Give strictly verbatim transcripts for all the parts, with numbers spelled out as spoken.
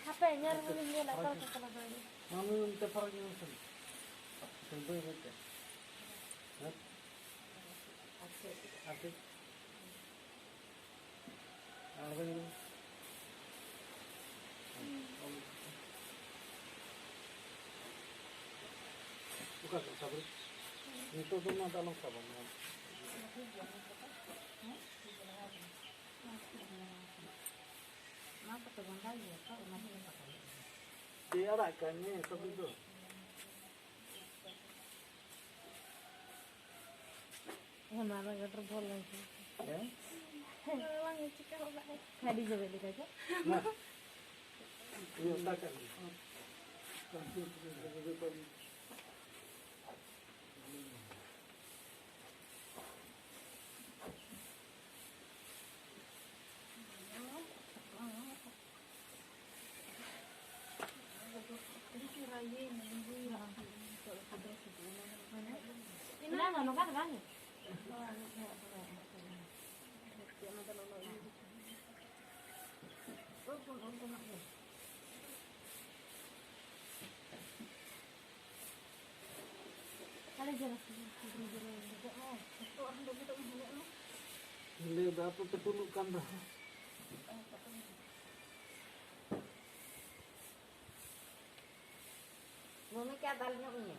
ᱦᱟᱯᱮ, ᱧᱮᱞ ᱦᱚᱸᱞᱤᱧ ᱧᱮᱞᱟ, ᱚᱠᱟ ᱞᱮᱠᱟ ᱠᱚ ᱞᱟᱜᱟᱣ ᱮᱫᱟ᱾ ᱢᱟᱢᱤ, ᱚᱱᱛᱮ ᱯᱷᱟᱨᱟᱠ ᱧᱚᱜ ᱥᱮᱱ᱾ ᱵᱟᱹᱭ ᱵᱟᱹᱭ ᱛᱮ᱾ ᱦᱮᱸ? ᱟᱨ ᱠᱟᱹᱡ᱾ ᱟᱬᱜᱚᱭ ᱢᱮ᱾ ᱚᱠᱟ ᱥᱮᱫ ᱥᱟᱵ ᱨᱮ? ᱱᱤᱛᱚᱜ ᱫᱚ ᱚᱱᱟ ᱫᱚ ᱟᱞᱚᱢ ᱥᱟᱵᱟ, ᱱᱚᱣᱟ᱾ ᱚᱱᱟ ᱠᱚᱛᱮ ᱵᱚᱸᱜᱟᱭ ᱜᱮᱭᱟ ᱛᱚ, ᱚᱱᱟ ᱠᱚ ᱯᱟᱛᱟ ᱜᱮ᱾ ᱪᱮᱫ ᱟᱲᱟᱜ ᱠᱟᱱ ᱱᱤᱭᱟᱹ ᱥᱚᱵᱽᱡᱤ ᱫᱚ? ᱚᱱᱟ ᱨᱮ ᱜᱟᱴᱟᱨ ᱵᱚᱞ ᱞᱮᱱ ᱠᱷᱟᱱ᱾ ᱦᱮᱸ? ᱵᱟᱝ ᱪᱤᱠᱟᱹ ᱦᱚᱸ ᱵᱟᱝ᱾ ᱠᱷᱟᱹᱞᱤ ᱡᱚᱵᱮ ᱞᱮᱠᱟ ᱜᱮ᱾ ᱢᱟ᱾ ᱤᱧ ᱚᱛᱟ ᱠᱟᱜ ᱜᱮ᱾ ᱞᱟᱹᱭ ᱫᱚ ᱟᱹᱛᱩ ᱛᱮ ᱴᱩᱞᱩᱜ ᱠᱟᱱ ᱫᱚ᱾ ᱢᱚᱢᱤ ᱪᱟ ᱫᱟᱞ ᱧᱚᱜ ᱢᱮ᱾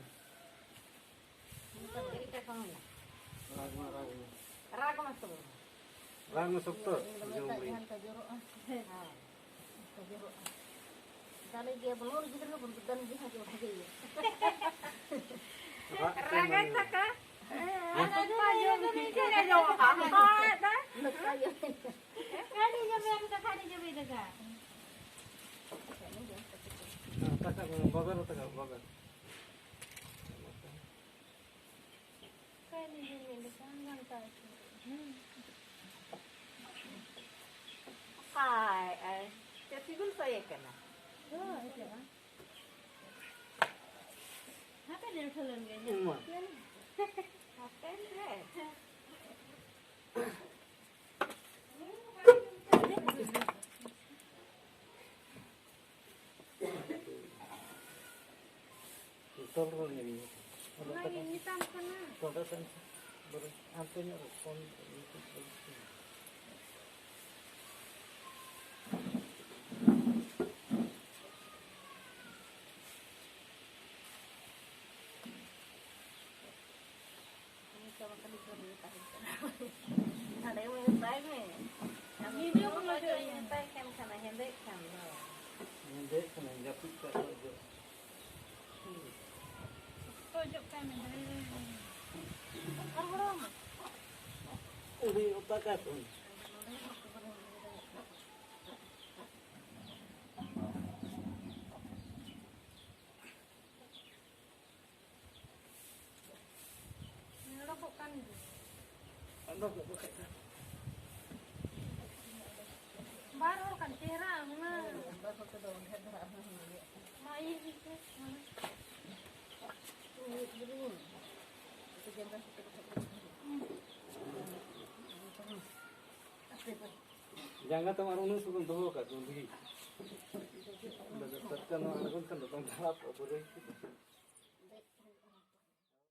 ᱱᱤᱛᱚᱜ ᱫᱚ ᱮᱴᱟᱜ ᱠᱚ ᱢᱮᱱᱟ᱾ ᱨᱟᱜᱽ ᱢᱟ, ᱨᱟᱜᱽ ᱢᱟ᱾ ᱨᱟᱜᱽ ᱢᱟ ᱥᱚᱠᱛᱚ᱾ ᱨᱟᱜᱽ ᱢᱟ ᱥᱚᱠᱛᱚ᱾ ᱤᱧ ᱫᱚ ᱡᱚᱢ ᱢᱮᱛᱟᱜ ᱞᱟᱹᱜᱤᱫ᱾ ᱡᱟᱦᱟᱸ ᱞᱮᱠᱟ ᱡᱚᱨᱚᱜᱼᱟ᱾ ᱦᱮᱸ᱾ ᱞᱮᱠᱟ ᱡᱚᱨᱚᱜᱼᱟ᱾ ᱫᱟᱞᱮ ᱜᱮ ᱵᱚᱞᱚᱱ ᱜᱤᱫᱽᱨᱟᱹ ᱵᱚᱱ ᱫᱟᱞ ᱜᱮ ᱦᱟᱸᱜ ᱡᱚᱢ ᱜᱮ ᱦᱩᱭᱩᱜᱼᱟ᱾ ᱨᱟᱜᱽ ᱠᱚ ᱨᱟᱜᱟᱭ ᱢᱟᱱᱮ᱾ ᱛᱟᱠᱟ᱾ ᱦᱮᱸ, ᱟᱫᱚ ᱟᱫᱚ ᱱᱤᱛᱚᱜ ᱱᱤᱛᱚᱜ ᱡᱚᱢ ᱜᱮ ᱡᱚᱢ ᱦᱩᱭᱩᱜᱼᱟ᱾ ᱦᱚᱦᱚᱭᱮᱫ ᱫᱚᱭ᱾ ᱱᱚᱝᱠᱟ ᱜᱮ᱾ ᱠᱷᱟᱹᱞᱤ ᱡᱚᱢ ᱮᱢ ᱠᱟᱛᱷᱟ ᱨᱮ ᱡᱚᱢ ᱮᱫᱟ᱾ ᱦᱮᱸ, ᱛᱟᱠᱟ ᱠᱚ, ᱵᱟᱵᱮᱨ ᱦᱚᱸ ᱛᱟᱠᱟ, ᱵᱟᱵᱮᱨ᱾ ᱠᱷᱟᱹᱞᱤ ᱡᱚᱢ ᱮᱫᱟ, ᱜᱷᱟᱱᱴᱟ ᱩᱛᱩ᱾ ᱦᱩᱸ᱾ ᱟᱭ, ᱟᱭ᱾ ᱪᱮᱫ ᱥᱤᱵᱤᱞ ᱥᱮ? ᱦᱮᱡ ᱠᱟᱱᱟ᱾ ᱦᱳᱭ, ᱦᱮᱡ ᱠᱟᱱᱟ᱾ ᱦᱟᱯᱮ ᱞᱟᱹᱭ ᱦᱚᱴᱚ ᱞᱮᱱ ᱜᱮ᱾ ᱦᱩᱸ᱾ ᱦᱟᱯᱮ ᱨᱮ᱾ ᱛᱚᱞ ᱨᱚᱲ ᱧᱮᱞ ᱢᱮ᱾ ᱚᱱᱟᱜᱤᱧ ᱢᱮᱛᱟᱢ ᱠᱟᱱᱟ᱾ ᱛᱚᱞ ᱠᱟᱱ ᱥᱮ? ᱵᱚᱨᱚᱝ ᱦᱟᱱᱛᱮ ᱧᱚᱜ ᱨᱮ ᱯᱷᱳᱱ᱾ ᱦᱟᱸᱰᱮ ᱢᱮᱛᱟᱭ ᱢᱮ᱾ ᱵᱷᱤᱰᱤᱭᱳ ᱠᱚ ᱱᱚᱡᱚᱨ ᱤᱭᱟᱹ᱾ ᱢᱮᱛᱟᱭ ᱠᱟᱱ ᱠᱷᱟᱱ ᱦᱮᱸᱫᱮᱜ ᱠᱷᱟᱱ ᱫᱚ᱾ ᱦᱮᱸᱫᱮᱜ ᱠᱟᱱᱟᱹᱧ, ᱡᱟᱹᱯᱤᱫ ᱠᱟᱜ ᱠᱷᱟᱱ ᱫᱚ᱾ ᱚᱠᱚᱭ ᱚᱡᱚᱜ ᱠᱟᱭ ᱢᱮ, ᱫᱟᱹᱭ? ᱟᱨ ᱜᱚᱲᱚ ᱟᱢᱟ᱾ ᱩᱱᱤ ᱚᱛᱟ ᱠᱟᱭ ᱠᱷᱚᱱ᱾ ᱚᱰᱚᱠᱚᱜ ᱠᱟᱱ ᱜᱮ᱾ ᱚᱰᱚᱠᱚᱜ ᱠᱟᱱ ᱜᱮ᱾ ᱵᱟᱨ ᱦᱚᱲ ᱠᱷᱟᱱ ᱪᱮᱦᱨᱟ ᱦᱩᱱᱟᱹᱝ᱾ ᱵᱟᱨ ᱦᱚᱲ ᱛᱮᱫᱚ ᱰᱷᱮᱨ ᱫᱷᱟᱨᱟ ᱦᱩᱱᱟᱹᱝ ᱦᱩᱭᱩᱜᱼᱟ᱾ ᱢᱟ ᱤᱭᱟᱹ ᱤᱭᱟᱹ ᱛᱮ, ᱢᱟᱱᱮ᱾ ᱡᱟᱸᱜᱟ ᱛᱟᱢ ᱟᱨ ᱩᱱᱟᱹᱜ ᱥᱩᱫᱩᱢ ᱫᱚᱦᱚ ᱟᱠᱟᱫ ᱫᱚ ᱵᱷᱤᱲ᱾ ᱚᱸᱰᱮ ᱫᱚ ᱴᱟᱴᱠᱟ ᱱᱚᱣᱟ ᱟᱬᱜᱚᱱ ᱠᱷᱟᱱ ᱫᱚ ᱵᱟᱝ ᱫᱷᱟᱨᱟ ᱠᱚᱜᱼᱟ, ᱵᱩᱨᱟᱹᱭ ᱠᱚ᱾